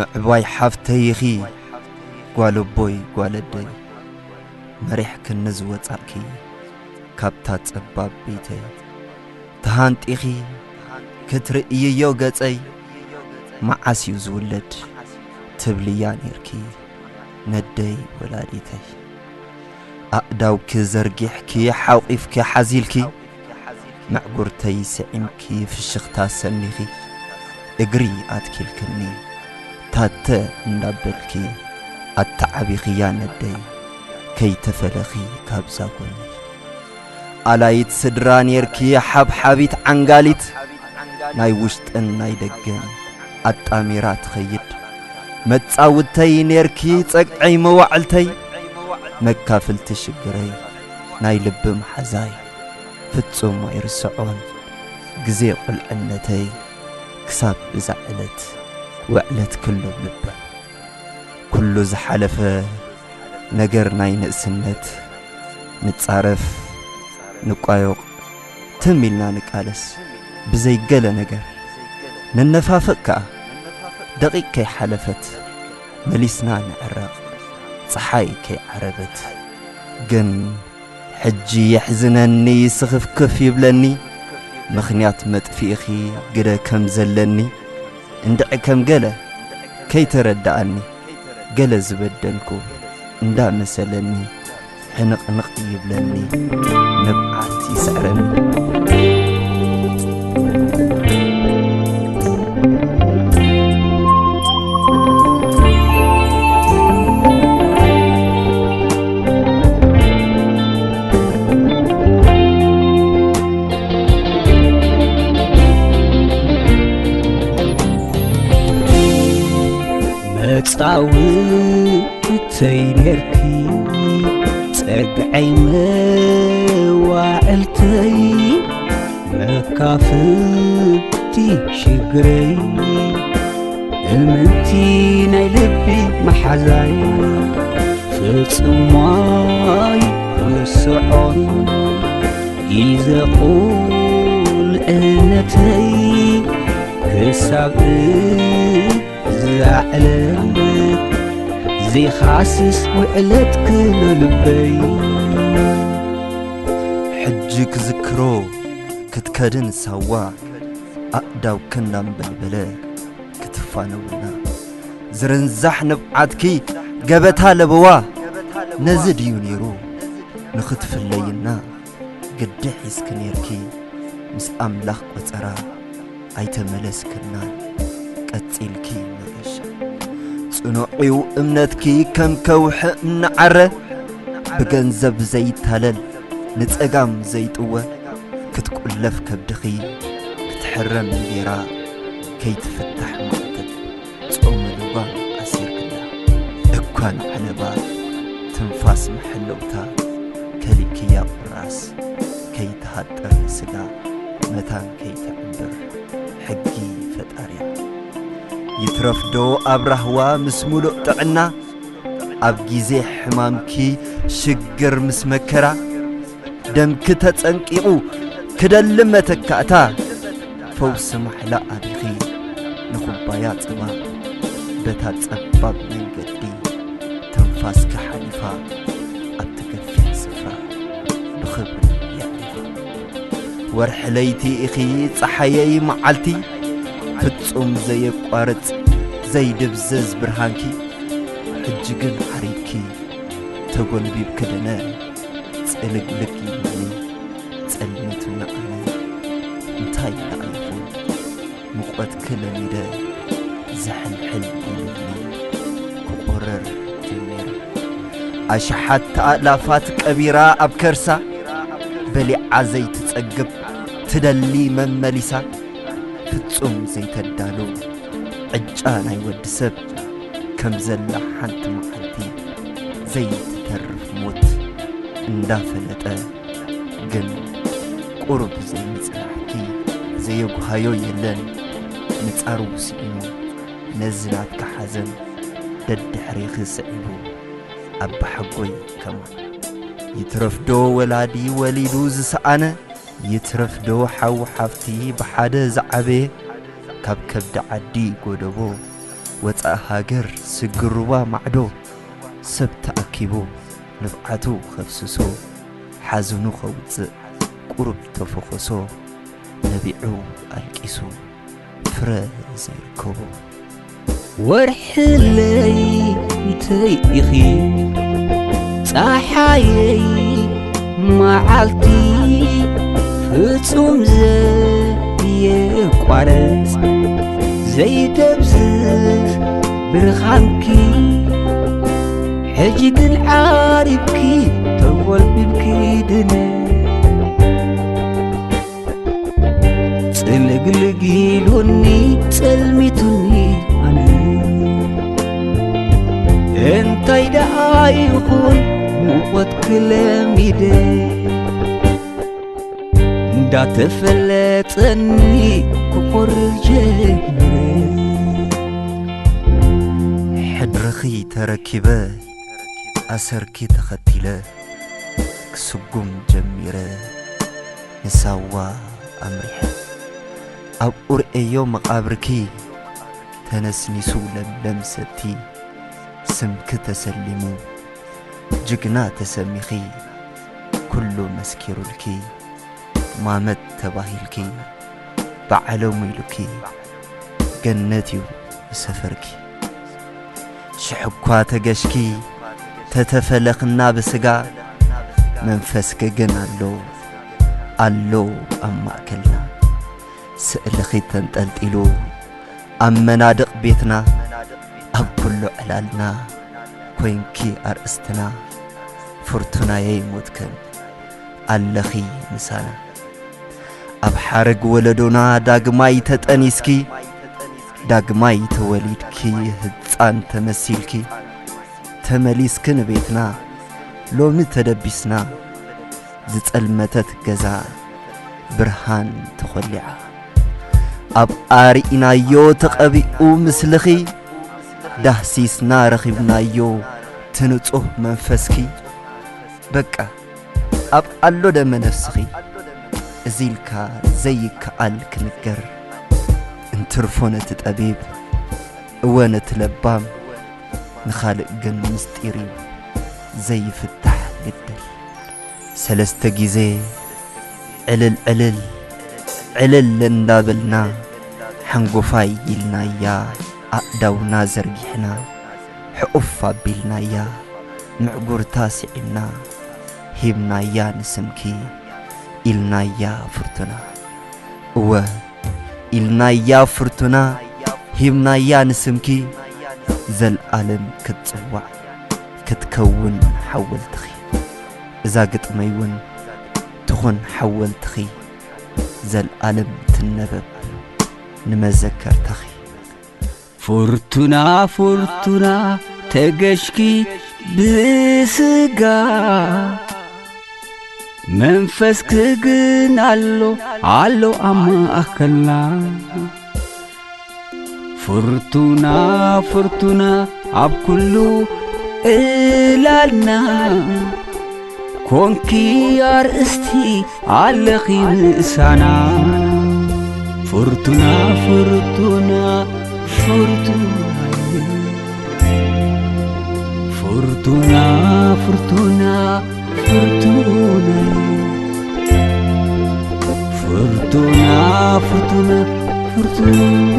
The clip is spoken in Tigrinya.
ምዕባይ ሓፍተይ ኢኺ ጓል ኣቦይ ጓል ኣደይ፣ መሪሕክኒ ዝወጻእኪ ካብታ ጸባብ ቤተይ። ተሃንጢኺ ክትርእይዮ ገጸይ፣ መዓስ እዩ ዝውለድ ትብልያ ኔርኪ ነደይ ወላዲተይ። ኣእዳውኪ ዘርጊሕኪ ሓቂፍኪ ሓዚልኪ፣ መዕጉርተይ ስዒምኪ ፍሽኽታ ሰኒኺ፣ እግሪ ኣትኪልክኒ ታተ እንዳበልኪ፣ ኣተዓቢኽያ ነደይ ከይተፈለኺ ካብዛ ጎኒ። ኣላይት ስድራ ኔርኪ ሓብሓቢት ዓንጋሊት፣ ናይ ውሽጥን ናይ ደገን ኣጣሚራ ትኸይድ። መጻውተይ ኔርኪ ጸግዐይ መዋዕልተይ፣ መካፍልቲ ሽግረይ፣ ናይ ልቢ መሓዛይ ፍጹም ኣይርስዖን። ግዜ ቁልዕነተይ ክሳብ እዛ ዕለት ውዕለት ክልብ ልበይ። ኩሉ ዝሓለፈ ነገር ናይ ንእስነት፣ ንጻረፍ፣ ንቋዮቕ፣ ትም ኢልና ንቃለስ ብዘይ ገለ ነገር። ንነፋፈቕ ከኣ ደቂቕ ከይሓለፈት መሊስና ንዕረቕ ጸሓይ ከይዓረበት። ግን ሕጂ የሕዝነኒ ስኽፍክፍ ይብለኒ፣ ምኽንያት መጥፍኢኺ ግደ ከም ዘለኒ። እንድዒ ከም ገለ ከይተረድኣኒ፣ ገለ ዝበደልኩ እንዳመሰለኒ ሕንቕንቕ ይብለኒ፣ ንብዓት ይስዕረኒ። መጻውተይ ኔርኪ ጸግዐይ መዋዕልተይ፣ መካፍልቲ ሽግረይ፣ እምንቲ ናይ ልቢ መሓዛይ፣ ፍጹም ኣይርስዖን ግዜ ቁልዕነተይ ክሳብ እዛ ዕለት ዘይኻስስ ውዕለት ክልልበይ። ሕጂ ክዝክሮ ክትከድን ሳዋ፣ ኣእዳው ከናንበልበለ ክትፋነውና፣ ዝርንዛሕ ንብዓትኪ ገበታ ለበዋ። ነዚ ድዩ ነይሩ ንኽትፍለይና ግዲ ሒዝኪ ኔርኪ ምስ ኣምላኽ ቆጸራ? ኣይተመለስክናን ቀጺልኪ መገሻ። ጽኑዕ'ዩ እምነትኪ ከም ከውሒ እናዓረ፣ ብገንዘብ ዘይታለል ንጸጋም ዘይጥወ፣ ክትቁለፍ ከብድኺ ክትሕረም ጌራ ከይትፍታሕ ማዕተብ ጾመ ልጓም ኣሲርክላ። እኳን ዓለባ ትንፋስ መሐለውታ ከሊእክያ ቁራስ ከይትሃጥር ስጋ መታን ከይትዕምብር ሕጊ ፈጣርያ። ይትረፍዶ ኣብ ራህዋ ምስ ሙሉእ ጥዕና፣ ኣብ ግዜ ሕማምኪ ሽግር ምስ መከራ፣ ደምኪ ተጸንቂቑ ክደሊ መተካእታ፣ ፈውሲ ማሕላ ኣቢኺ ንኹባያ ጸባ፣ በታ ጸባብ መንገዲ ትንፋስኪ ሓሊፋ ኣብቲ ገፊሕ ስፍራ ብኽብሪ የዕሪፋ። ወርሒ ለይቲ ኢኺ ጸሓየይ መዓልቲ፣ ፍጹም ዘየቋርጽ ዘይድብዝዝ ብርሃንኪ፣ ሕጂ ግን ዓሪድኪ ተጎልቢብኪ ደነ ጽልግልግ ኢሉኒ ጸልሚቱ ንዓኒ። እንታይ ደኣ ይኹን ሙቐትኪ ለሚደ ዝሕልሕል ኢሉኒ ክቆረር ጀሚሩ። ኣሽሓት ኣእላፋት ቀቢራ ኣብ ከርሳ፣ በሊዓ ዘይትጸግብ ትደሊ መመሊሳ፣ ፍጹም ዘይተዳሉ ዕጫ ናይ ወዲ ሰብ ከም ዘላ ሓንቲ መዓልቲ ዘይትተርፍ ሞት እንዳፈለጠ፣ ግን ቁሩብ ዘይምጽናሕኪ ዘየጉሃዮ የለን። ምጻሩ ስኢኑ ነዚ ናትኪ ሓዘን ደድሕሪኺ ስዒቡ ኣባሓጎይ ከማን። ይትረፍዶ ወላዲ ወሊዱ ዝሰኣነ፣ ይትረፍዶ ሓው ሓፍቲ ብሓደ ዝዓበየ፣ ካብ ከብዲ ዓዲ ጎደቦ ወጻእ ሃገር ስግርዋ ማዕዶ ሰብ ተኣኪቡ ንብዓቱ ከፍስሶ ሓዘኑ ከውጽእ ቁሩብ ተፈኾሶ ነቢዑ ኣልቂሱ ፍረ ዘይርከቦ። ወርሒ ለይተይ ኢኺ ጸሓየይ መዓልቲ ፍጹም ዘየቋርጽ ዘይደብዝዝ ብርሃንኪ ሕጂ ግን ዓሪብኪ ተጎልቢብኪ ድነ ጽልግልግ ኢሉኒ ጸልሚቱኒ ኣነ እንታይ ደኣ ይኹን ሙቐት ክለሚደ እንዳተፈለጠኒ ክቆርር ጀምረ ሕድርኺ ተረኪበ ኣሰርኪ ተኸቲለ ክስጉም ጀሚረ ንሳዋ ኣምሪሐ ኣብኡ ርእየዮ መቓብርኪ ተነስኒሱ ለምለም ሰቲ ስምኪ ተሰሊሙ ጅግና ተሰሚኺ ኩሉ መስኪሩልኪ ማመት ተባሂልኪ ብዓለሙ ኢሉኪ ገነት እዩ ሰፈርኪ ሽሕኳ ተገሽኪ ተተፈለኽና ብስጋ መንፈስኪ ግን ኣሎ ኣሎ ኣብ ማእከልና ስእልኺ ተንጠልጢሉ ኣብ መናድቕ ቤትና ኣብ ኩሉ ዕላልና ኮይንኪ ኣርእስትና ፍርቱናየይ ሞትክን ኣለኺ ምሳና ኣብ ሓረግ ወለዶና ዳግማይ ተጠኒስኪ ዳግማይ ተወሊድኪ ህጻን ተመሲልኪ ተመሊስኪ ንቤትና ሎሚ ተደቢስና ዝጸልመተት ገዛ ብርሃን ተኾሊዓ ኣብ ኣርኢናዮ ተቐቢኡ ምስልኺ ዳህሲስና ረኺብናዮ ትንጹህ መንፈስኪ በቃ ኣብ ኣሎ ደመ ነፍስኺ እዚ ኢልካ ዘይከኣል ክንገር እንትርፎ ነቲ ጠቢብ እወ ነቲ ለባም ንኻልእ ግን ምስጢር እዩ ዘይፍታሕ ግድል ሰለስተ ግዜ ዕልል ዕልል ዕልል እንዳበልና ሓንጎፋይ ኢልናያ ኣእዳውና ዘርጊሕና ሕኡፍ ኣቢልናያ ምዕጉርታ ስዒምና ሂብናያ ንስምኪ ኢልናያ ፍርቱና እወ ኢልናያ ፍርቱና ሂብናያ ንስምኪ ዘልኣለም ክትጽዋዕ ክትከውን ሓወልትኺ እዛ ግጥመይ እውን ትኹን ሓወልትኺ ዘልኣለም ትነበብ ንመዘከርታኺ። ፍርቱና ፍርቱና ተገሽኪ ብስጋ መንፈስኪ ግን ኣሎ ኣሎ ኣብ ማእከልና ፍርቱና ፍርቱና ኣብ ኩሉ ዕላልና ኮንኪ ኣርእስቲ ኣለኺ ምእሳና ፍርቱና ፍርቱና ፍርቱና ፍርቱና ፍርቱና ፍርቱና ፍርቱና ፍርቱና